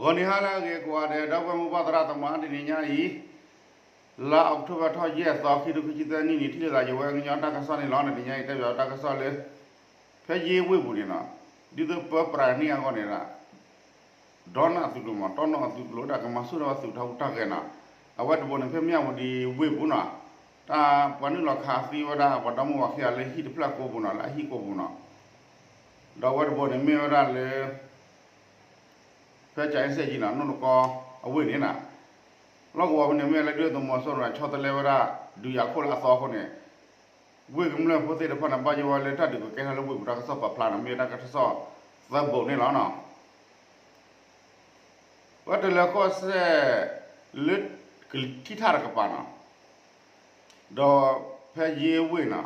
ဂီၤနံၤဟါလၢအဂ့ၤကိးဂၤဒဲး ဒီပုၢ်ဝဲၢ်မိၢ်ပၢ်သရၣ်သမါ တနံၤညါအံၤ လါအီးကထိဘၢၣ်ထီၣ်ယဲၢ်သီ ခံထိခံဆံသၢနံၣ်န့ၣ် ထံၣ်လိာ်သးယဝဲကညီတၢ်ကစီၣ်န့ၣ်လီၤ. တနံၤညါအံၤတဲဘၣ်တၢ်ကစီၣ်လၢ ဖဲယ့ဝ့ၢ်ပူၤန့ၣ်လီၤ. ဒ်သိးပၢပြးန့ၢ်အဂီၢ်န့ၣ်ဒီး ဒီနၢ်သုးကျိၤမး တီနီၣ်အသုးကျိၤဒၣ်ကမၤဆူၣ်ထီၣ်ဝဲသုးတၢ်ဟူးတၢ်ဂဲၤနီၤ. အဝဲတဘိန့ၣ် ဖဲမၠၣ်ဝတံၤဝ့ၢ်ပူၤနီၤ တၢ်ပှၤနုာ်လီၤခးသံဝဲဒၣ် ပှၤဒီမါဝၤခံဂၤလၢဟံၣ်တဖျၢၣ်ကိးပူၤနီၤ လၢအဟံၣ်ကိးပူၤနီၤ. ဒီးအဝဲတဘိန့ၣ်မ့ၢ်ဝဲဒၣ်လၢ ဖဲကၠၤအ့စဲၣ်ကံနီၤ နိၣ်တကီအဝ့ၢ်န့ၣ်နီၤ. လီၢ်ကဝီၤဖဲန့ၣ် မ့ၢ်လၢဒုၣ်ဒါသုးမီၤစိရိၤဆီတလဲဝဲဒၣ် ဒုးယၤခိၣ်လၢအသီအဃိန့ၣ် ဝ့ၢ်ကမျၢၢ်ဖိသ့ၣ်တဖၣ်န့ၣ် ဘၣ်ယိၣ်ဝဲလၢတၢ်ဒုးကကဲထီၣ်လၢဝ့ၢ်ပူၤတၢ်ကစီၣ်ပာ်ဖျါနီၤ မ့ၢ်တၢ်ကစီၣ်သၢဘိန့ၣ်လီၤနီၤ. ဝဲတလၢၤကီၢ်စဲၣ် လၢကထံၣ်ထၣ်တကပၤနီၤ ဒီးဖဲယ့ဝ့ၢ်နီၤ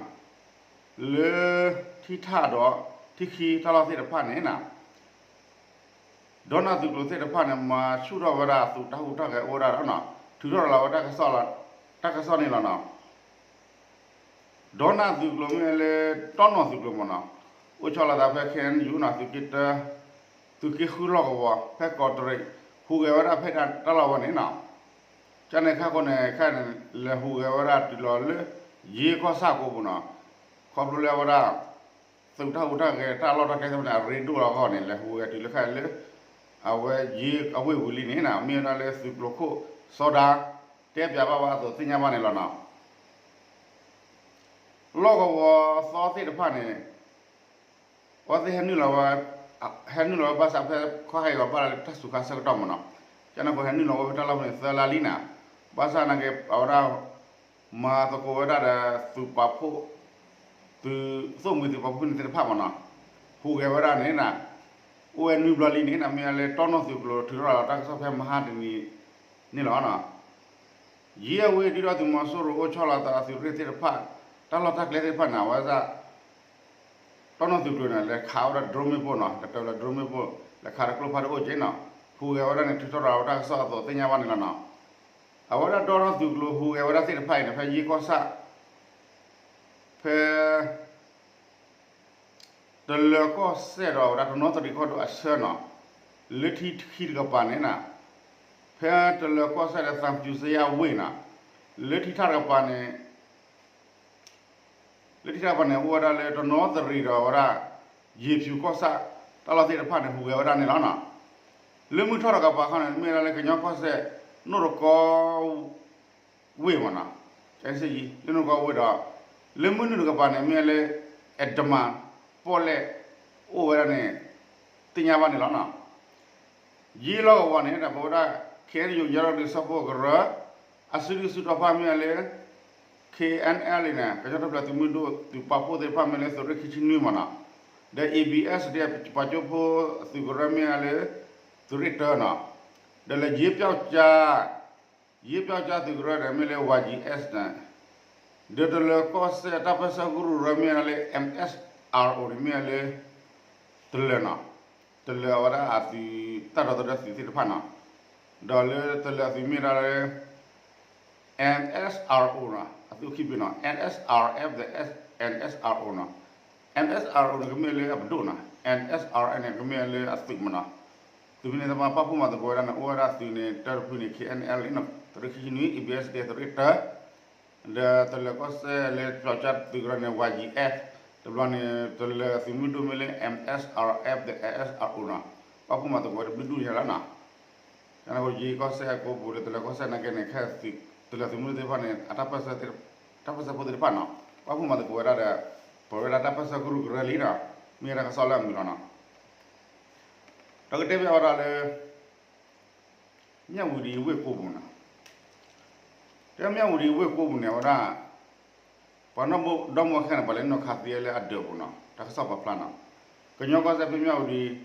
လၢထံၣ်ထၣ်ဒီးထံၣ်ခံတၢ်လီၢ်သ့ၣ်တဖၣ်န့ၣ်နီၤ ဒီနၢ်သုးကျိၤသ့ၣ်တဖၣ်န့ၣ် မၤဆူၣ်ထီၣ်ဝဲဒၣ်သုးတၢ်ဟူးတၢ်ဂဲၤအိၣ်ဝဲဒၣ်ဒီးနီၤ ထုးထီၣ်ရၤလီၤဝဲတၢ်ကစီၣ်လီၤ တၢ်ကစီၣ်န့ၣ်လီၤနီၤ. ဒီနၢ်သုးကျိၤမ့ၢ်လၢ တီနီၣ်သုးကျိၤမ့ၢ်နီၤ အိၣ်ဆီလီၤသးဖဲ ခဲအံယူနီၤ သုးက့တၢ သုးက့ဃုလီၢ်ကဝီၤ ဖဲကီးတရံး ဟူးဂဲၤဝဲဒၣ်ဖဲတၢ်လီၢ်ဝဲန့ၣ်နီၤ. ကန့ၣ်ခါဃိန့ၣ် ခဲအံန့ၣ် လဲၤဟူးဂဲၤဝဲဒၣ်တုၤလီၤလၢ ယ့ကီၢ်ဆၣ်ကိးပူၤနီၤ ခီဖျိလၢအဝဲဒၣ် သုးတၢ်ဟူးတၢ်ဂဲၤတၢ်လီၢ်တၢ်ကျဲသ့ၣ်တဖၣ်န့ၣ် အရ့ဒိၣ်လီၤအဂီၢ်န့ၣ် လဲၤဟူးဂဲၤတုၤလၢခဲအံလၢ အဝဲယ့အဝ့ၢ်ပူၤလံန့ၣ်နီၤ မ့ၢ်ဝဲဒၣ်လၢသုးကျိၤခိၣ်စီၤဒါ တဲပၠးဘၣ်ဝဲအသိးသ့ၣ်ညါဘၣ်န့ၣ်လီၤနီၤ. လီၢ်ကဝီၤသီသ့ၣ်တဖၣ်န့ၣ် အဝဲသ့ၣ်ဟဲနုာ်လီၤဝဲ ဟဲနုာ်လီၤဝဲဘၣ်ဆၣ်ဖဲခီဟဲအံၤဘၣ်လၢတၢ်စူၤခါဆၢကတီၢ်မ့ၢ်နီၤ ကန့ၣ်ဃိဟဲနုာ်လီၤဝဲဖဲတၢ်လီၢ်ဖဲန့ၣ်သၢလါလံနီၤ. ဘၣ်ဆၣ်နာ်က့ အဝဲဒၣ် မၤသကိးဝဲဒၣ်ဒီးသုးပာ်ဖှိၣ် သုးသိၣ်မှံၤသုးပာ်ဖှိၣ်န့ၣ်သ့ၣ်တဖၣ်မ့ၢ်နီၤ ဟူးဂဲၤဝဲဒၣ်န့ၣ်နီၤ အိၣ်ဝဲနွံဘျီလံန့ၣ်နီၤ မ့ၢ်လၢတီနီၢ်သုးကျိၤထုးထီၣ်လီၤတၢ်ကစီၣ်ဖဲမဟါတနံၤန့ၣ်လီၤနီၤ. ယ့အဝ့ၢ်ဒုၣ်ဒါသုးမီၤစိရိၤအိၣ်ဆီလီၤသးအသုးရ့ၣ်သ့ၣ်တဖၣ် တၢ်လီၢ်တၢ်ကျဲသ့ၣ်တဖၣ်န့ၣ် အဝဲဒၣ် တီနီၢ်သုးကျိၤန့ၣ် လဲၤခးဝဲဒၣ် drone မ့ၣ်ပိၢ်နီၤ ကတၢၢ်လၢ drone မ့ၣ်ပိၢ် လဲၤခးဒီးကျိဖးဒိၣ်အိၣ်က့နီၤ ဟူးဂဲၤဝဲဒၣ်န့ၣ် ထုးထီၣ်ရၤဝဲတၢ်ကစီၣ်အသိးသ့ၣ်ညါဘၣ်န့ၣ်လီၤနီၤ. အဝဲဒၣ်တီနီၢ်သုးကျိၤဟူးဂဲၤဝဲဒၣ်သ့ၣ်တဖၣ်အံၤန့ၣ် ဖဲယ့ကီၢ်ဆၣ် ဖဲ တလၢၤကီၢ်စဲၣ်ဒီးဝဲဒၣ်တနီသရံၣ်ကီၢ်ဒိၣ်အဆၢနီၤ လၢထံခံတကပၤန့ၣ်နီၤ ဖဲတလၢၤကီၢ်စဲၣ်ဒီးသံဖြူဇရပ်ဝ့ၢ်နီၤ လၢထံထၣ်တကပၤန့ၣ် လၢထံထၣ်တကပၤန့ၣ် အိၣ်ဝဲဒၣ်လၢတနီသရံၣ်ဒီးဝဲဒၣ် ယ့ၤဖၠူၤကီၢ်ဆၣ် တၢ်လီၢ်သ့ၣ်တဖၣ်န့ၣ် ဟူးဂဲၤဝဲဒၣ်န့ၣ်လီၤနီၤ. လၢမုၢ်ထီၣ်တကပၤခီန့ၣ် မ့ၢ်ဝဲဒၣ်လၢကညီကီၢ်စဲၣ် နိၣ်တကီ ဝ့ၢ်မ့ၢ်နီၤ ကဲစ့ၢ်ကီး လၢနိၣ်ကီဝ့ၢ်ဒီး လၢမုၢ်နုာ်တကပၤန့ၣ် မ့ၢ်လၢ အဲၣ်ဒမၣ် ပီၣ်လဲၣ် အိၣ်ဝဲဒၣ်န့ၣ် သ့ၣ်ညါဘၣ်န့ၣ်လီၤနီၤ. ယ့လီၢ်ကဝီၤန့ၣ် ဒီးပဝဲဒၣ် ခ့ၣ်အဲၣ်ယူၣ် ယဲၢ်ဒီတံၢ်ဆၢဖိကရၢ အစုဒုၣ်စုတီၤတဖၣ်မ့ၢ်လၢ ခ့ၣ်အဲၣ်အဲၣ်လ်အံၤန့ၣ် ကညီတၢ်ထူၣ်ဖျဲးသုးမုၢ်ဒိၣ်သုးပာ်ဖှိၣ်သ့ၣ်တဖၣ်မ့ၢ်လၢ သုးရ့ၣ်ခံဆံနွံမ့ၢ်နီၤ, ဒီး အ့ဘံၣ်အ့ၣ် ပှၤကၠိဖိသုးကရၢမ့ၢ်လၢ သုးရ့ၣ်တၢနီၤ, ဒီးလၢယ့ပျီကၠါ ယ့ပျီကၠါသုးကရၢန့ၣ် မ့ၢ်လၢ ဝါယံၣ်အ့ၣ်န့ၣ်, ဒီးတလၢၤကီၢ်စဲၣ်တၢ်ပၢၢ်ဆၢကရူၢ်ကရၢမ့ၢ်လၢ အမ်ၣ်အ့ၣ်အၣ်အူန့ၣ် မ့ၢ်လၢ တလၢၤနီၤ, တလၢၤအဝဲဒၣ်အသုး တၢ်ဒီသဒၢသုးသ့ၣ်တဖၣ်နီၤ, ဒီးလၢတလၢၤအသုးမ့ၢ်ဒၣ်လၢ အမ်ၣ်အ့ၣ်အၣ်အူနီၤ အသုးခံဘ့ၣ်နီၤ, အမ်ၣ်အ့ၣ်အၣ်အၣ်အ့ၣ် ဒီး အမ်ၣ်အ့ၣ်အၣ်အူနီၤ, အမ်ၣ်အ့ၣ်အၣ်အူန့ၣ် ကမ့ၢ်လၢအပဒိၣ်နီၤ, အမ်ၣ်အ့ၣ်အၣ်အၣ်န့ၣ် ကမ့ၢ်လၢအသုးမ့ၢ်နီၤ, သုးမ့ၢ်န့ၣ် သ့ၣ်တဖၣ်ပာ်ဖှိၣ်မၤသကိးဝဲဒၣ်န့ၣ် အိၣ်ဝဲဒၣ်သုးန့ၣ် တၢတဖုန့ၣ် ခ့ၣ်အဲၣ်အဲၣ်လ်အံၤနီၤ သုးရ့ၣ်ခံဆံနွံ အ့ဘံၣ်အ့ၣ် သုးရ့ၣ်တၢ ဒီးတလၢၤကီၢ်စဲၣ်လၢပျီကၠါသုးကရၢန့ၣ် ဝါယံၣ်အ့ၣ်, တဘျီန့ၣ် တလၢၤသုးမုၢ်ဒိၣ်မ့ၢ်လၢ အမ်ၣ်အ့ၣ်အၣ်အၣ်အၣ် ဒီး အမ်ၣ်အ့ၣ်အၣ်အူနီၤ, ပာ်ဖှိၣ်မၤသကိးဝဲတဘျုးဒူၣ်ညါလီၤနီၤ. ကန့ၣ်အဃိ ယ့ကီၢ်စဲၣ်အကိပူၤလၢတလၢၤကီၢ်စဲၣ်နာ်က့န့ၣ် ခဲတလၢၤသုးမုၢ်ဒိၣ်သ့ၣ်တဖၣ်န့ၣ် အတၢ်ပၢၢ်ဆၢ တၢ်ပၢၢ်ဆၢဖိသ့ၣ်တဖၣ်နီၤ, ပာ်ဖှိၣ်မၤသကိးဝဲဒၣ်ဒီး ပဝဲဒၣ်တၢ်ပၢၢ်ဆၢကရူၢ်ကရၢလံနီၤ, မ့ၢ်ဝဲဒၣ်တၢ်ကစီၣ်လၢအမုာ်လီၤနီၤ. ဒီးကတဲဘၣ်ဝဲဒၣ်လၢ မၠၣ်ဝတံၤဝ့ၢ်ကိပူၤနီၤ, တဲမၠၣ်ဝတံၤဝ့ၢ်ကိပူၤန့ၣ် အဝဲဒၣ် ပှၤနီၣ်ဒီမါဝၤခဲန့ၣ် ပှၤလဲၤနုာ်လီၤခးသံလၢအဒၢးပူၤနီၤ, တၢ်ကစီၣ်ပာ်ဖျါနီၤ, ကညီကီၢ်စဲၣ်ဖဲမၠၣ်ဝတံၤ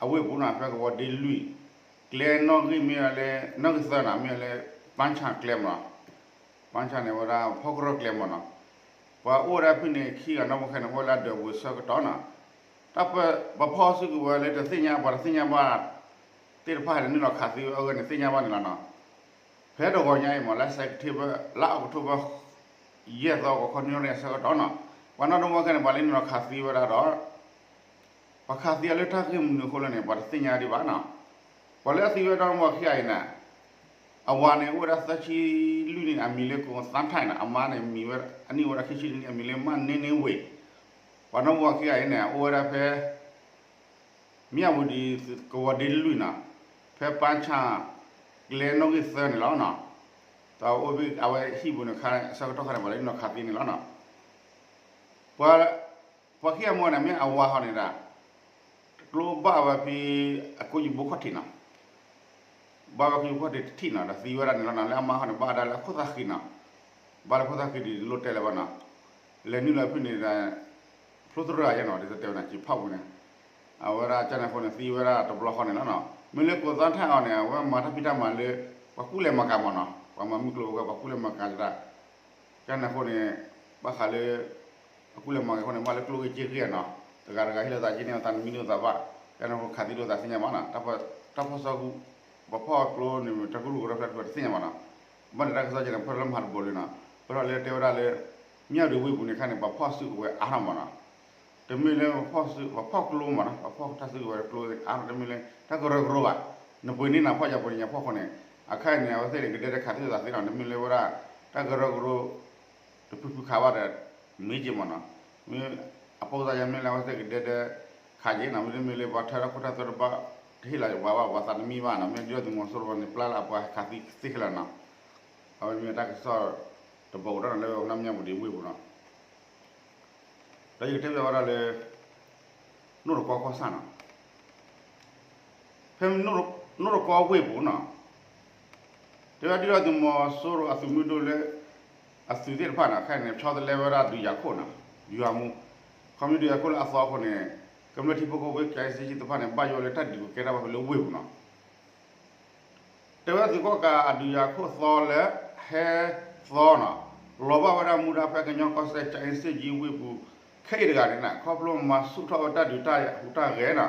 အဝ့ၢ်ပူၤနီၤ ဖဲကဝီၤဒ့လွံၢ် ကျဲနီၣ်ဂံၢ်မ့ၢ်ဝဲလၢ နီၣ်ဂံၢ်သၢနီၤ မ့ၢ်ဝဲလၢ ပၣ်ဆၣ်ကျဲမ့ၢ်နီၤ, ပၣ်ဆၣ်န့ၣ် အဝဲဒၣ်ဖီကရၢၣ်ကျဲမ့ၢ်နီၤ, ပှၤအိၣ်ဝဲဒၣ်ဖဲန့ၣ် ခံဂၤနီၣ်မါဝၤခဲန့ၣ် အိၣ်ဝဲလၢအဒၢးပူၤအဆၢကတီၢ်နီၤ, တၢ်ပၢၢ် ပှၤဖီၣ်စုကဝဲၤလၢတသ့ၣ်ညါ ပှၤတသ့ၣ်ညါဘၣ် သ့ၣ်တဖၣ်ဟဲနုာ်လီၤခးသံဝဲအဂ့ၢ်န့ၣ် သ့ၣ်ညါဘၣ်န့ၣ်လီၤနီၤ. ဖဲတဂီၤညါအံၤမ့ၢ် လါစဲးပထ့ဘၢၣ် လါအီးကထိဘၢၣ် ယဲၢ်သီ ဂီၤခီနွံနၣ်ရံၣ်အဆၢကတီၢ်နီၤ, ပှၤနီၣ်ဒီမါဝၤခဲန့ၣ် ပှၤလဲၤနုာ်လီၤခးသံဝဲဒၣ်ဒီး ပှၤခးသံအီၤလၢတၢ်ဂ့ၢ်မနုၤအဃိလဲၣ်န့ၣ် ပှၤတသ့ၣ်ညါဒံးဘၣ်နီၤ. ပှၤလၢအသံဝဲဒီးနီၢ်မုၢ်ဝၤခံဂၤအံၤန့ၣ်, အဝၤန့ၣ်အိၣ်ဝဲဒၣ်သၢဆံလွံၢ်နံၣ်န့ၣ် အမံၤလၢကိသါထၢၣ်န့ၣ်, အမါန့ၣ်မံၤဝဲ အနံၣ်အိၣ်ဝဲဒၣ်ခံဆံတနံၣ် အမံၤလၢမၢ်န့ၢ်န့ၢ်ဝ့ၢ်, ပှၤနီၢ်မုၢ်ဝၤခံဂၤအံၤန့ၣ် အိၣ်ဝဲဒၣ်ဖဲ မၠၣ်ဝတံၤကဝီၤဒ့လွံၢ်နီၤ, ဖဲပၢ်ဆၣ်ကျဲနီၣ်ဂံၢ်သၢန့ၣ်လီၤနီၤ, ဒီးအိၣ်ဘၣ်အဝဲဟံၣ်ပူၤန့ၣ်ခါ ဆၢကတီၢ်ခါန့ၣ် ပှၤလၢနီၢ်ခးသံန့ၣ်လီၤနီၤ, ပှၤ ပှၤခံဂၤမ့ၢ်န့ၣ် မ့ၢ်အဝၤဟီန့ၣ်ဒၣ် ကျိဘၣ်ဝဲဖဲ အကိၣ်ယဘိခီၣ်ထံးနီၤ, ဘၣ်ဝဲကိၣ်ယဘိခီၣ်ထံးတထံၣ်နီၤ ဒီးသံဝဲဒၣ်န့ၣ်လီၤနီၤ, လၢအမါဟီန့ၣ် ဘၣ်ဒၣ်လၢအခိၣ်သၣ်ဃံနီၤ, ဘၣ်လၢခိၣ်သၣ်ဃံဒ်လိၣ်တဲလၢၤဘၣ်နီၤ, လဲၤနုာ်လီၤဖဲန့ၣ်ဒီး ဖျိသရၣ်ယဲနီၤ ဒ်သိးတဲဝဲန့ၣ် ကံဖးပူၤန့ၣ်, အဝဲဒၣ်ကန့ၣ်အဃိန့ၣ် သံဝဲဒၣ်တဘျီဃီန့ၣ်လီၤနီၤ, မ့ၢ်လၢကိသါထၢၣ်အီၤန့ၣ် အဝဲမၤတၢ်ဖံးတၢ်မၤလၢ ပှၤကူၣ်လဲၤမၤကၤမ့ၢ်နီၤ, ပှၤမၤမုၢ်ကျိၤဝဲ ပှၤကူၣ်လဲၤမၤကၤတၢ် ကန့ၣ်အဃိန့ၣ် ဘၣ်ဃးလၢ အကူၣ်လဲၤမၤကၤအဃိန့ၣ် ဘၣ်လၢကျိဂ့ၤစ့ဂ့ၤနီၤ, တဂၤတဂၤဟ့ၣ်လီၤသးက့န့ၣ် သးနမံၤဒိၣ်သးဘၣ်, ကန့ၣ်အဃိခးသံဒိၣ်သးသ့ၣ်ညါဘၣ်နီၤ, တၢ်ဖီၣ်စီကူ ပှၤဖီၣ်ကျိန့ၣ် တၢ်ကရူၢ်ကရၢဖျၢၣ်တဖျၢၣ်တသ့ၣ်ညါဘၣ်နီၤ, ဘၣ်န့ၣ်တၢ်ကစီၣ်ကန့ၣ် ဖဲလၢမၤတဘိလၢနီၤ, ဖဲလၢတဲဝဲဒၣ်လၢ မၠၣ်ဝတံၤဝ့ၢ်ပူၤန့ၣ်ခါန့ၣ် ပှၤဖီၣ်စုကဝဲၤအါထီၣ်မ့ၢ်နီၤ တမ့ၢ်လၢပှၤဖီၣ်စု ပှၤဖီၣ်ကျိမ့ၢ်နီၤ, ပှၤဖီၣ်တၢ်စုကဝဲၤကျိအါထီၣ် တမ့ၢ်လၢ တၢ်ကရၢကရိဘၣ်, နပှ့ၤန့ၢ်နၤဖီၣ်ယၤပှ့ၤန့ၢ်ယၤဖီၣ်အဃိန့ၣ်, အခါအံၤန့ၣ် အဝဲသ့ၣ်န့ၣ် ကဒဲတခးသံသးသ့နီၤ, တမ့ၢ်လၢဝဲဒၣ် တၢ်ကရၢကရိ တဖုဖုခးဘၣ်ဒီး မ့ၢ်က့ၤမ့ၢ်နီၤ, မ့ၢ်အပိၢ်သးယါမ့ၢ်လၢအဝဲသ့ၣ်ကဒဲဒဲ ခးက့ၤနီၤ, မ့တမ့ၢ်လၢပှၤထၢထီၣ်ခိၣ်ထၢသၢတဘၣ် တဟ့ၣ်လီၤပှၤဘၣ် ပှၤသးတမံဘၣ်နီၤ, မ့ၢ်ဒုၣ်ဒါသုးမီၤစိရိၤန့ၣ် ပျဲလၢအပှၤခးသံသ့ခဲလၢာ်နီၤ, အဝဲမ့ၢ်တၢ်ကစီၣ်တဘိကဒီးနီၤ လၢဝဲကနၣ်မၠၣ်ဝတံၤဝ့ၢ်ပူၤနီၤ ဒီးယကတဲဘၣ်ဝဲဒၣ်လၢ နိၣ်တကီကီၢ်ဆၣ်နီၤ, ဖဲနိၣ်တကီဝ့ၢ်ပူၤနီၤ, တဲဝဲဒၣ်ဒုၣ်ဒါသုးမီၤစိရိၤအသုးမုၢ်ဒိၣ်လၢ အသုးသ့ၣ်တဖၣ်န့ၣ် ခဲအံၤန့ၣ် ဆီတလဲဝဲဒၣ်ဒုးယၤခိၣ်နီၤ, ဒုးယၤမူ, ခီဖျိဒုးယၤခိၣ်လၢအသီအဃိန့ၣ် ကမျၢၢ်ထံဖိကီၢ်ဖိ ကၠဲစ့ကၠံသ့ၣ်တဖၣ်န့ၣ် ဘၣ်ယိၣ်လၢတၢ်ဒုးကကဲထီၣ်ဘၣ်ဖဲလၢဝ့ၢ်ပူၤနီၤ တဲဝဲသုးကီၣ်ကးအဒုးယၤခိၣ်သီလၢ ဟဲသီနီၤ, လီၤဘၣ်ဝဲဒၣ်မူဒါဖဲကညီကီၢ်စဲၣ် ကၠဲစ့ကၠံဝ့ၢ်ပူၤ ခဲအံၤတဂၤန့ၣ်နီၤ, ခီဖျိမၤဆူၣ်ထီၣ်ဝဲတၢ်ဒုးတၢ်ယၤဟူးတၢ်ဂဲၤနီၤ,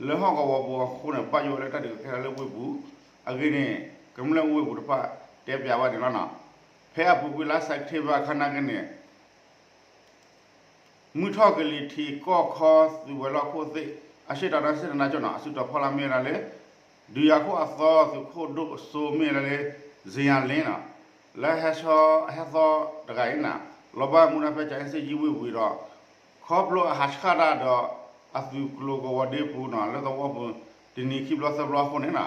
လၢဟီၣ်ကဝီၤပူၤအဃိန့ၣ် ဘၣ်ယိၣ်ဝဲလၢတၢ်ဒုးကကဲထီၣ်လၢဝ့ၢ်ပူၤ, အဂ့ၢ်န့ၣ် ကမျၢၢ်ဝ့ၢ်ပူၤတဖၣ်တဲပၠးဝဲန့ၣ်လီၤနီၤ, ဖဲအပူၤကွံာ်လါစဲးပထ့ဘၢၣ်အခါနာ်က့န့ၣ် မုၢ်ထီၣ်ကလံၤထံးကီၢ်ခီသုးဝဲၤလီၢ်ခိၣ်သ့ၣ် အရှေ့တောင်တိုင်းစစ်ဌာနချုပ်နီၤ အစုတီၤဖီလာ်မ့ၢ်ဝဲဒၣ်လၢ ဒုးယၤခိၣ်အသီသုးခိၣ်ဒိၣ်စိမ့ၢ်ဝဲဒၣ်လၢ ဇယၤလ့နီၤ လၢဟဲဆီ ဟဲသီတဂၤအံၤနီၤ လီၤဘၣ်မူဒါဖဲကၠဲစ့ကၠံဝ့ၢ်ပူၤဒီး ခီဖျိအဟးဆှၣ်တၢ်ဒီး အသုးကျိၤကဝီၤဒ့ပူၤနီၤ လၢသဝီပူၤ တနံၤခံဘျီသၢဘျီအဃိန့ၣ်နီၤ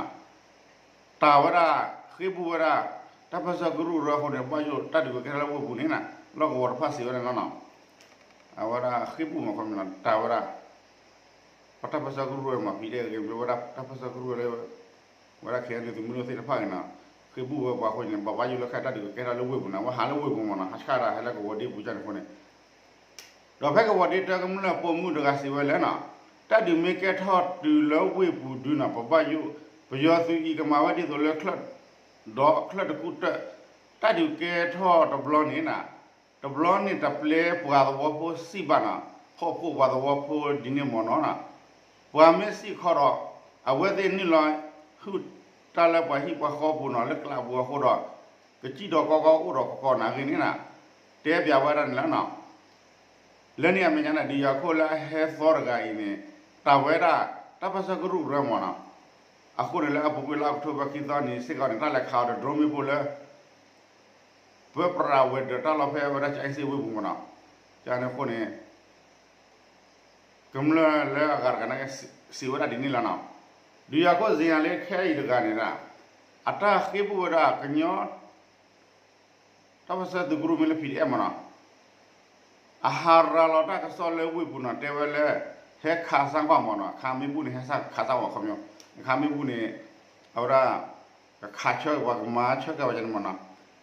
တၢ်ဝဲဒၣ် ဃ့ဘူၣ်ဝဲဒၣ် တၢ်ပၢၢ်ဆၢကရူၢ်ကရၢအဃိန့ၣ် ဘၣ်ယိၣ်တၢ်ဒုးကကဲထီၣ်လၢဝ့ၢ်ပူၤန့ၣ်နီၤ လီၢ်ကဝီၤတဖၣ်စံးဝဲန့ၣ်လီၤနီၤ အဝဲဒၣ်ဃ့ဘူၣ်မးခီမ့ၢ်နီၤ တၢ်ဝဲဒၣ် ပတၢ်ပၢၢ်ဆၢကရူၢ်ကရၢမး ပံၤဒဲးဂ့ၤ မ့ၢ်ဝဲဒၣ်တၢ်ပၢၢ်ဆၢကရူၢ်လၢ ဝဲဒၣ်ခဲအံၤန့ၣ် သုးမုၢ်ဒိၣ်သ့ၣ်တဖၣ်ဂ့ၤနီၤ ဃ့ဘူၣ်ဝဲပှၤအဃိန့ၣ် ဘၣ်ဘၣ်ယိၣ်လၢခဲအံၤတၢ်ဒုးကကဲထီၣ်လၢဝ့ၢ်ပူၤနီၤ ဝဲဟးလၢဝ့ၢ်ပူၤမ့ၢ်နီၤ ဟးဆှၣ်တၢ်ဟဲလၢကဝီၤဒ့ပူၤကၢ်န့ၣ်အဃိန့ၣ် ဒီးဖဲကဝီၤဒ့တၢကမျၢၢ်ပိာ်မုၣ်တဂၤစံးဝဲလဲၣ်နီၤ တၢ်ဒုးမ့ၢ်ကဲထီၣ်တုၤလၢဝ့ၢ်ပူၤဒုနီၤ ပဘၣ်ယိၣ် ပယီၤသုးအံၤကမၤဝဲဒ်သိးလၢ ဒီးချၢၣ်တကူၣ်တၢၢ် တၢ်ဒုးကဲထီၣ်တဘျီန့ၣ်နီၤ တဘျီန့ၣ်တပျဲပှၤသဝီဖိစံးဘၣ်နီၤ ဖီၣ်ဖှိၣ်ပှၤသဝီဖိဒ်န့ၣ်မ့ၢ်နီၤနီၤ ပှၤမ့ၢ်စံးခီဒီး အဝဲသ့ၣ်နုာ်လီၤ ဟုၣ်တၢ်လၢပှၤဟံၣ်ပှၤဃီပူၤနီၤ လၢကျးပူၤအဃိဒီး ကစံၣ်ဒီးကီကီအိၣ်ဒီးကီကီနာ်ဂ့ၤန့ၣ်နီၤ တဲပၠးဝဲဒၣ်န့ၣ်လီၤနီၤ လၢန့ၣ်အမဲာ်ညါန့ၣ် ဒုးယၤခိၣ်လၢအဟဲသီတဂၤအံၤန့ၣ် တၢ်ဝဲဒၣ် တၢ်ပၢၢ်ဆၢကရူၢ်ကရၢမ့ၢ်နီၤ အဃိန့ၣ်လၢအပူၤကွံာ်လါအီးကထိဘၢၣ်ခံသီန့ၣ် စ့ၢ်ကီးန့ၣ် တၢ်လဲၤခးအီၤဒီး drone မ့ၣ်ပိၢ်လၢ ပၢပြးဝဲၤဒၢးတၢ်လီၢ်ဖဲဝဲဒၣ် ကၠဲစ့ဝ့ၢ်ပူၤမ့ၢ်နီၤ ကန့ၣ်အဃိန့ၣ် ကမျၢၢ်လၢအဂၤတဂၤန့ၣ် စံးဝဲဒၣ်ဒ်န့ၣ်လီၤနီၤ ဒုးယၤခိၣ်စ့ၢ်ကီးလၢခဲအံၤတဂၤန့ၣ်ဒၣ် အတၢ်ဃ့ဘူၣ်ဝဲဒၣ်ကညီ တၢ်ပၢၢ်ဆၢသုးကရူၢ်မ့ၢ်လၢ PDF မ့ၢ်နီၤ အဟးရၤလီၤတၢ်ကစီၣ်လၢဝ့ၢ်ပူၤနီၤ တဲဝဲလၢ ဟဲခးစၢ်ကွၢ်မ့ၢ်နီၤ ခးမ့ၣ်ဘူၣ်န့ၣ် ဟဲခးစၢ်ဝဲခီပညီ ခးမ့ၣ်ဘူၣ်န့ၣ် အဝဲဒၣ် ကခးဆၢက့ၤပှၤကမၤဆၢက့ၤဝဲန့ၣ်မ့ၢ်နီၤ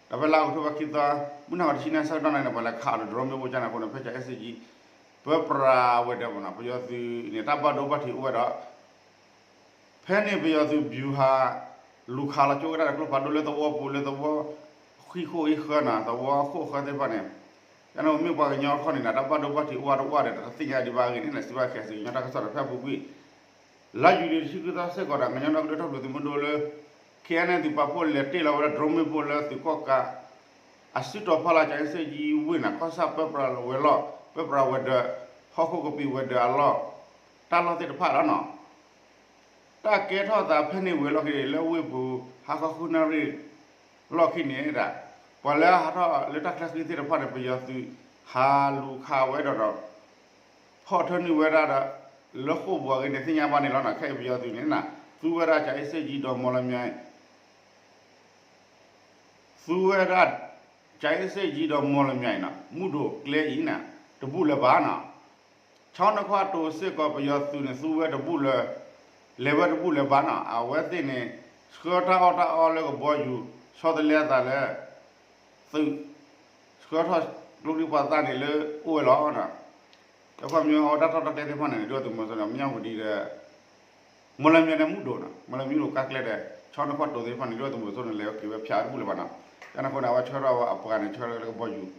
ဒီးဖဲလါအီးကထိဘၢၣ်ခံသီ မုၢ်နၤခီတဆံန့ၣ် ဆၢကတီၢ်န့ၣ် ပှၤလဲၤခးအီၤဒီး drone မ့ၣ်ဘူၣ်ကန့ၣ်အဃိန့ၣ် ဖဲကၠဲစ့ကၠံ ပၢပြးဝဲၤဒၢးမ့ၢ်နီၤ ပယီၤသုးန့ၣ် တၢ်ဘၣ်ဒိဘၣ်ထံးအိၣ်ဝဲဒီး ဖဲန့ၣ် ပယီၤသုး ဗျူဟာ လူၤခးလီၤကၠိဝဲဒၣ်ဒီးကျိဖးဒိၣ်လၢသဝီပူၤလၢသဝီ ဃံၢ်ဃိၣ်အ့ဃၢနီၤ သဝီအခိၣ်အဃၢသ့ၣ်တဖၣ်န့ၣ် ကန့ၣ်မ့ၢ်ပှၤကညီတခီန့ၣ်နီၤ တၢ်ဘၣ်ဒိဘၣ်ထံးအိၣ်ဝဲတအိၣ်ဝဲဒီး တသ့ၣ်ညါဒံးဘၣ်အဂ့ၢ်န့ၣ် စံးဘၣ်ခဲစံးကညီတၢ်ကစီၣ်ဒီးဖဲအပူၤကွံာ် လါယူၤလံတဆံဃုသီစ့ၢ်ကီးဒီး ကညီဒီကလုာ်တၢ်ထူၣ်ဖျဲးသုးမုၢ်ဒိၣ်လၢ ခဲအံၤန့ၣ် သုးပာ်ဖှိၣ်လဲၤတ့ၢ်လီၤဝဲဒၣ် drone မ့ၣ်ပိၢ်လၢသုးကီၣ်ကး အစုတီၤဖီလာ် ကၠဲစ့ကၠံဝ့ၢ်နီၤ ကီၢ်ဆၣ်ပၢပြးဝဲၤလီၢ် ပၢပြးဝဲၤဒၢး ဟီၣ်ခိၣ်ကပံာ်ဝဲၤဒၢးအလီၢ် တၢ်လီၢ်သ့ၣ်တဖၣ်ဒီးနီၤ တၢ်ကဲထီၣ်သးဖဲန့ၣ်ဝံၤအလီၢ်ခံန့ၣ် လၢဝ့ၢ်ပူၤ ဟါခီဃုနၣ်ရံၣ်လီၢ်ခံန့ၣ်ဒၣ် ပှၤလၢဟးထီၣ်လၢတၢ်ချၢဃံသ့ၣ်တဖၣ်န့ၣ် ပယီၤသုး ဟးလူၤခးဝဲဒီးဒီး ဖီၣ်ထၢနုာ်ဝဲဒၣ်ဒီး လၢဃိာ်ပူၤအဂ့ၢ်န့ၣ် သ့ၣ်ညါဘၣ်န့ၣ်လီၤနီၤ. ခဲအံၤပယီၤသုးန့ၣ် သူဝဲဒၣ် ကၠၤအ့စ့ၣ်ကၠံဒီးမီၣ်လမၠဲ သူဝဲဒၣ် ကၠၤအ့စ့ၣ်ကၠံဒီးမီၣ်လမၠဲနီၤ မုၢ်ဒိၣ်ကျဲအံၤန့ၣ် တဘူၣ်လၢၤဘၣ်နီၤ. ဆီနခွါတိၤစ့ၢ်ကီး ပယီၤသုးန့ၣ် သူဝဲတဘူၣ်လၢၤ, လဲၤဝဲတဘူၣ်လၢၤဘၣ်နီၤ. အဝဲသ့ၣ်န့ၣ် ဆှၢတၢ်အီၣ်တၢ်အီလၢကဘီယူၤ ဆီတလဲအသးလၢ သုး ဆှၢထီၣ်ကျိချံမျိာ်သၣ်န့ၣ်လၢအိၣ်ဝဲလီၤ. တခီမ့ၢ်အဝဲတၢ်ထီၣ်တၢ်ကျဲသ့ၣ်တဖၣ်န့ၣ် ဒုၣ်ဒါသုးမီၤစိရိၤန့ၣ် မၠၣ်ဝတံၤဒီး မီၣ်လမၠဲဒီးမုၢ်ဒိၣ်နီၤ, မီၣ်လမၠဲမုၢ်ဒိၣ်ကါကျဲဒီး ဆီနခွါတိၤသ့ၣ်တဖၣ်န့ၣ် ဒုၣ်ဒါသုးမီၤစိရိၤန့ၣ် လဲၤဝဲက့ၤဝဲဖၠးတဘူၣ်လၢၤဘၣ်နီၤ. ကန့ၣ်အဃိန့ၣ် အဝဲဆှၢထီၣ်အပှၤန့ၣ် ဆှၢထီၣ်လၢကဘီယူၤ,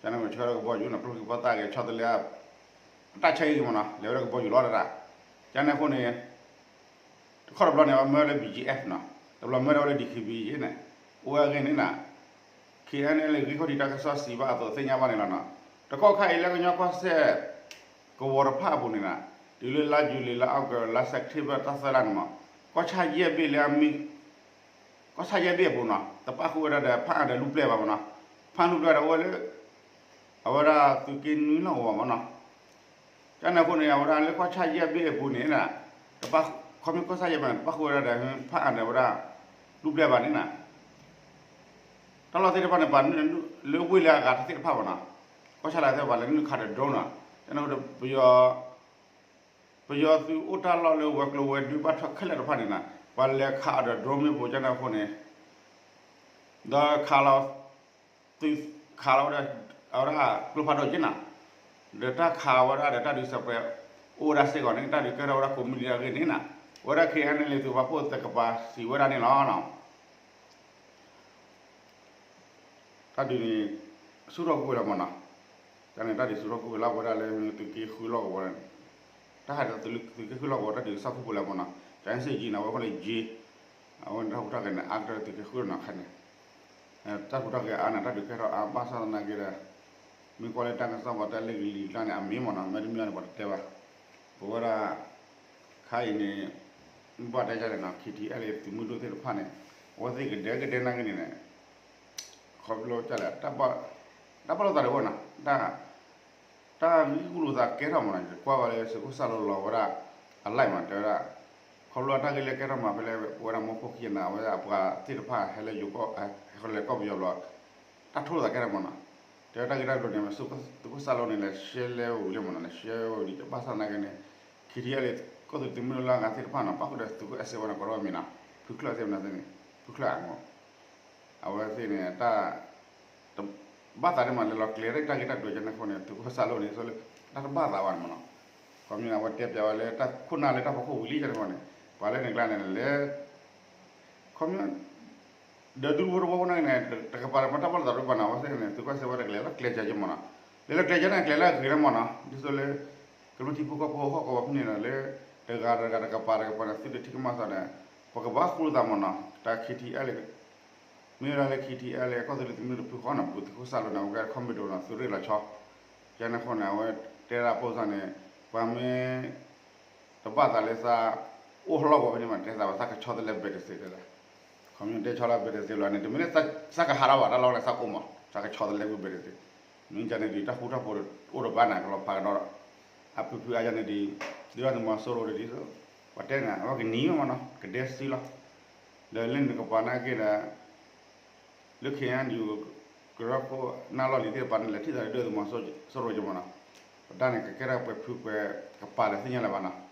ကန့ၣ်ဆှၢထီၣ်ကဘီယူၤနီၤ ကျိချံမျိာ်သၣ်ဂ့ၤ ဆီတလဲ အတၢ်ဆါဟံၣ်ဂ့ၤမ့ၢ်နီၤ လဲၤဝဲလၢကဘီယူၤလီၤတဒၣ်. ကန့ၣ်အဃိန့ၣ် တခီတဘျီန့ၣ် အဝဲမၢလၢ ဘီကၠံအ့ၣ် နီၤ, တဘျီမၢဒၣ်ဝဲလၢ ဒံၣ်ခ့ဘံ န့ၣ်, အိၣ်ဝဲအဂ့ၢ်န့ၣ်နီၤ, ခ့ၣ်အဲၣ်အဲၣ်လ့ၣ် ဂံၢ်ခီၣ်ထံးတၢ်ကစီၣ်စံးဘၣ်အသိးသ့ၣ်ညါဘၣ်န့ၣ်လီၤနီၤ. တကီၢ်ခါအံၤလၢကညီကီၢ်စဲၣ် ကဝီၤတဖၣ်အပူၤန့ၣ်နီၤ, တုၤလၢလါယူၤလံ လါအီကူး လါစဲးပထ့ဘၢၣ် တၢ်သၢလါန့ၣ်မး, ကီၢ်ဆၣ်ယဲၢ်ဘ့ၣ်လၢအမ့ၢ် ကီၢ်ဆၣ်ယဲၢ်ဘ့ၣ်အပူၤနီၤ တပၣ်ဃုာ်ဝဲဒၣ်ဒီး ဖၣ်အၣ်ဒီးလူၢ်ပျဲၢ်ဘၣ်မ့ၢ်နီၤ, ဖၣ်လူၢ်ပျဲၢ်ဒီးအိၣ်ဝဲလၢ အဝဲဒၣ်သုးက့နွံလီၢ်ကဝီၤမ့ၢ်နီၤ. ကန့ၣ်အဃိန့ၣ် အဝဲဒၣ်လၢကီၢ်ဆၣ်ယဲၢ်ဘ့ၣ်အပူၤန့ၣ် တပၣ် ခီဖျိကီၢ်ဆၣ်ယဲၢ်ဘ့ၣ်န့ၣ် တပၣ်ဃုာ်ဝဲဒၣ်ဒီး ဖၣ်အၣ်ဒီးဝဲဒၣ် လူၢ်ပျဲၢ်ဘၣ်န့ၣ်နီၤ. တၢ်လီၢ်သ့ၣ်တဖၣ်န့ၣ် ပှၤလၢဝ့ၢ်လၢအဂၤတၢ်သ့ၣ်တဖၣ်မ့ၢ်နီၤ, ကီၢ်ဆၣ်လၢသ့ၣ်တဖၣ်လဲၤနုာ်ခးဒီး drone နီၤ, ကန့ၣ်အဃိဒီး ပယီၤသုးအိၣ်တၢ်လီၢ်လၢဝဲၤကျိၤဝဲၤဒုဘၣ်ထွဲခဲလၢာ်တဖၣ်န့ၣ်နီၤ, ပှၤလဲၤခးအီၤဒီး drone မ့ၣ်ပိၢ် ကန့ၣ်အဃိန့ၣ် ဒီးခးလီၤ သုးခးလီၤဝဲဒၣ် အဝဲဒၣ်ကျိဖးဒိၣ်က့နီၤ, ဒီးတၢ်ခးဝဲဒၣ်ဒီးတၢ်ဒုးစဲးပှဲၤ အိၣ်ဝဲဒၣ်စ့ၢ်ကီးန့ၣ် တၢ်ဒုးကဲထီၣ်ဝဲဒၣ်ကိးမုၢ်နံၤဒဲးအဂ့ၢ်န့ၣ်နီၤ, အဝဲဒၣ် ခ့ၣ်အဲၣ်အဲၣ်လ့ၣ် သုးပာ်ဖှိၣ်သကပၤစံးဝဲဒၣ်န့ၣ်လီၤ. တၢ်ဒုးန့ၣ် ဆူၣ်ထီၣ်ကွံာ်ဝဲလီၤမ့ၢ်နီၤ, တၢ်န့ၣ် တၢ်ဒုးဆူၣ်ထီၣ်ကွံာ်ဝဲလၢအဝဲဒၣ်လၢသုးက့ဃုလီၢ်ကဝီၤန့ၣ်, တၢ်ဟးဒီးသုးက့ဃုလီၢ်ကဝီၤ တၢ်ဒုးကစီၣ်ဖုၣ်ဖိလၢမ့ၢ်နီၤ, ကၠၤအ့စ့ၣ်ကၠံန့ၣ် အဝဲဖဲလၢယ့ အဝဲန့ၣ်တၢ်ဟူးတၢ်ဂဲၤန့ၣ် အါကတၢၢ်သုးက့ဃုနီၤ ခဲန့ၣ်, တၢ်ဟူးတၢ်ဂဲၤအါန့ၣ် တၢ်ဒုးကဲထီၣ်အါဘၣ်ဆၣ်သနာ်က့ဒီး မ့ၢ်ကွၢ်လၢတၢ်ကစီၣ်ပှၤတဲလၢကလံၤကျါန့ၣ် အမ့ၢ်မ့ၢ်နီၤ မ့တမ့ၢ်န့ၣ် ပှၤတတဲဘၣ်, ပဝဲဒၣ် ခါအံၤန့ၣ် ဘၣ်တဲဒ်လဲၣ်နီၤ ခ့ၣ်ထံအဲၣ်လ့ၣ် သုးမုၢ်ဒိၣ်သ့ၣ်တဖၣ်န့ၣ် အဝဲသ့ၣ်ကဒဲကဒဲနာ်က့န့ၣ်န့ၣ် ခီဖျိဒ်လဲၣ် တၢ်ဘၣ်လိာ်သးဒံးအိၣ်နီၤ တၢ်ဂ့ၢ်လိာ်သးကဲထီၣ်မ့ၢ်နီၤ ယကွၢ်ဝဲလၢသုးခိၣ်စၢ်လိလီၤဝဲဒၣ် အliveမး တဲဝဲဒၣ် ခီဖျိတၢ်ဂ့ၢ်လၢကဲထီၣ်မးဖဲလၢပဝဲဒၣ်မူခိၣ်ခံနၤ အဝဲဒၣ်အပှၤသ့ၣ်တဖၣ်ဟဲလၢယိၤကီၢ် ဟဲဃီလဲၤကီၢ်ပယီၤဘျီ တၢ်ထိၣ်လိာ်သးကဲထီၣ်မ့ၢ်နီၤ တဲဝဲတၢ်ဂ့ၢ်တၢ်ကျိၤန့ၣ် သုးခိၣ်စၢ်လိန့ၣ် လဲၤရှဲလဲဝံၤလံမ့ၢ်နီၤ လဲၤရှဲဝံၤလံ ဘၣ်ဆၣ်သနာ်က့န့ၣ် ခ့ၣ်ထံအဲၣ်လ့ၣ် ကီၢ်သူလ့ၤသုးမုၢ်ဒိၣ်လၢအဂၤသ့ၣ်တဖၣ်နီၤ ပၣ်ဃုာ်ဒီးသုးခိၣ်အဲၣ်စ့ဝဲန့ၣ် ကီးထီၣ်မံၤနီၤ ဖုချၢၣ်သ့ၣ်မနုၤသ့ၣ်န့ၣ် ဖုချၢၣ်အမ့ၢ် အဝဲသ့ၣ်န့ၣ် တၢ် ဘၣ်သးဒ်မး လဲၤလီၤကျဲၤတၢ်ဂ့ၢ်တၢ်ကျိၤကန့ၣ်အဃိန့ၣ် သုးခိၣ်စၢ်လိန့ၣ် ဆိလၢ တၢ်တဘၣ်သးဘၣ်န့ၣ်မ့ၢ်နီၤ ခီမ့ၢ်န့ၣ် အဝဲတဲပျးဝဲလၢတၢ်ခိၣ်နၢ်လၢတၢ်ဖီခိၣ်ဝံၤလံကန့ၣ်အဃိန့ၣ် ပှၤလၢန့ၣ်ကျါန့ၣ် လဲၤ ခီမ့ၢ် ဒီးဒူဖိတဝီဖိန့ၣ် တကပၤတကပၤတၢ်ဘၣ်လိာ်သးဒိၣ်ဘၣ်နီၤ အဝဲသ့ၣ်န့ၣ် သုးခိၣ်စၢ်ဝဲတကျဲၤလီၤကျဲၤကၢက့မ့ၢ်နီၤ လဲၤလီၤကျဲၤကၢန့ၣ် ကျဲၤလၢအဂ့ၤလီၤမ့ၢ်နီၤ ဒ်သိးလၢ ကမျၢၢ်ထံဖိကီၢ်ဖိဟီၣ်ကဝီၤဖဲန့ၣ်ဒီး လၢ တဂၤတဂၤတကပၤတကပၤန့ၣ် သုတထံၣ်ကမၣ်သးဒီး ပကဘၣ်ဃူလိာ်သးမ့ၢ်နီၤ တၢ် ခ့ၣ်ထံအဲၣ်လ့ၣ် မ့ၢ်ဝဲဒၣ်လၢ ခ့ၣ်ထံအဲၣ်လ့ၣ် ကီၢ်သူလ့ၤသုးမုၢ်ဒိၣ်တဖုဃီနီၤ ပူၤသုးခိၣ်စၢ်လိန့ၣ် အဝဲကဲ commando နီၤ သုးရ့ၣ်လီၤဆီ ကန့ၣ်အဃိန့ၣ် အဝဲတဲဒၣ်ပိၢ်စၢ်န့ၣ် ပှၤမ့ၢ် တဘၣ်သးလၢသး အိၣ်ဟီၣ်လီၢ်ကဝီၤဖဲန့ၣ်မး တဲသးဝဲသးကဆီတလဲဘဲးတသ့တဲဒၣ် ခီမ့ၢ်တဲဆီတလဲဘဲးတသ့လီၤန့ၣ် တမ့ၢ်လၢ သးကဟးထီၣ်ဘၣ်တၢ်လီၢ်လၢသးအိၣ်မး သးကဆီတလဲကွံာ်ဘဲးတသ့ မ့ၢ်ကန့ၣ်ဒ် တၢ်ဃူတၢ်ဖိးအိၣ်ဒီးဘၣ်န့ၣ် ကလီၤဖးကဒီးဒီး အဖုဖုအါယန့ၣ်ဒ် ဒုၣ်ဒါသုးမီၤစိရိၤဒ် ပှၤတဲန့ၣ် အဝဲကနံၤမ့ၢ်နီၤ ကဒဲစုလီၤ ဒီးလၢနကပၤနာ်က့ဒီး လၢ ခ့ၣ်အဲၣ်ယူၣ် ကရၢခိၣ်နၢ်လီၢ်လံၤသ့ၣ်တဖၣ်န့ၣ် လဲၤထံၣ်သးဒုၣ်ဒါသုးမီၤစိရိၤက့မ့ၢ်နီၤ ပတၢ်န့ၣ် ကကဲထီၣ်ပှဲၤဖုပှဲၤကပၤဒီးသ့ၣ်ညါလၢၤဘၣ်နီၤ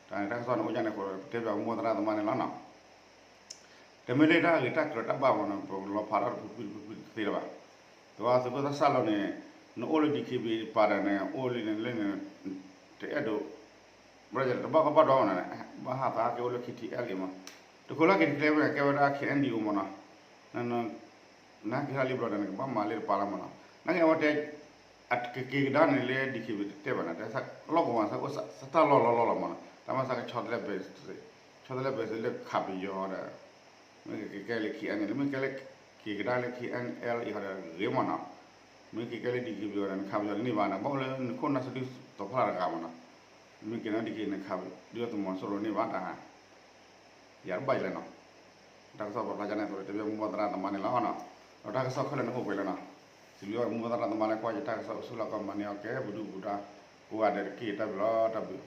တၢ်န့ၣ် တၢ်ကစီၣ်န့ၣ်အိၣ်ဒ်န့ၣ်အဃိ ပတဲပျးမိၢ်သရၣ်သမါန့ၣ်လီၤနီၤ တမ့ၢ်လၢတၢ်ဂ့ၢ်တၢ်ကျိၤတၢ်ဘၣ်မ့ၢ်နီၤ ပလီၤဖးထီၣ်တဖုဖုတဖုဖုတသ့လၢၤဘၣ် တဝဲသုးခိၣ်သးစၢ်လီၤန့ၣ် နအိၣ်လၢ DKBA ပၤဒီးန့ၣ် အိၣ်လံန့ၣ်လၢန့ၣ် တအဲၣ်ဒိး ဘၣ်တဘၣ်ကီဘၣ်ဒီမ့ၢ်နီၤ ဘၣ်ဟးသးက့ၤအိၣ်လၢ ခ့ၣ်ထံအဲၣ်လ့ၣ်မး တခိၣ်လၢက့ၤတကျဲဝဲန့ၣ် ကဲဝဲဒၣ် ခ့ၣ်အဲၣ်ယူၣ် မ့ၢ်နီၤ နက့ၤထီၣ်လံဘျီဒီး နကဘၣ်မၤလၢတပၤလီၤမ့ၢ်နီၤ နာ်က့အဝဲတဲ အကက့ၤကဒါန့ၣ်လၢ DKBA တတဲဘၣ်နီၤ တဲလီၢ်ကဝီၤသးအိၣ်စတၢ်လီၢ်လီၢ်လီၢ်လီၤမ့ၢ်နီၤ တၢ်မ့ၢ်သးကဆီတလဲဘဲး ဆီတလဲဘဲးစ့လၢခးပယီၤဒီး မ့ၢ်ကကဲလၢ ခ့ၣ်အဲၣ်လ့ၣ် မ့ၢ်ကဲလၢ က့ၤကဒါလၢ ခ့ၣ်အဲၣ်အီၤဒီးဂ့ၤမ့ၢ်နီၤ မ့ၢ်က့ၤကဲလၢ DKBA ဒီး နခးပယီၤတန့ၢ်ဘၣ်နီၤ ဘၣ်အိၣ်လၢနခိၣ်နၢ်စဒုးသိးဖျါတဂၤမ့ၢ်နီၤ မ့ၢ်က့ၤနီၤ DKBA နခးပယီၤ ဒုၣ်ဒါသုးမီၤစိရိၤန့ၢ်ဘၣ်တၢ်ဟါ ယၤတဘၣ်ယလဲၣ်နီၤ, တၢ်ကစီၣ်ပာ်ဖျါကန့ၣ်အသိး တမ့ၢ်မိၢ်ပၢ်သရၣ်သမါန့ၣ်လီၤနီၤ, ဒီးတၢ်ကစီၣ်ခဲလၢာ်န့ၣ်အိၣ်ပှဲၤလၢနီၤ, စံးဘျုးမိၢ်ပၢ်သရၣ်သမါလၢကွၢ်ယတၢ်ကစီၣ်အိၣ်ဆူၣ်လီၤကီၢ်မၤန့ၢ်အီၤကဲ ပဒုၣ်ပဒါ ကိးဂၤဒဲးတက့ၢ် တၢ်ဘျုးလီၤ တၢ်ဘျုး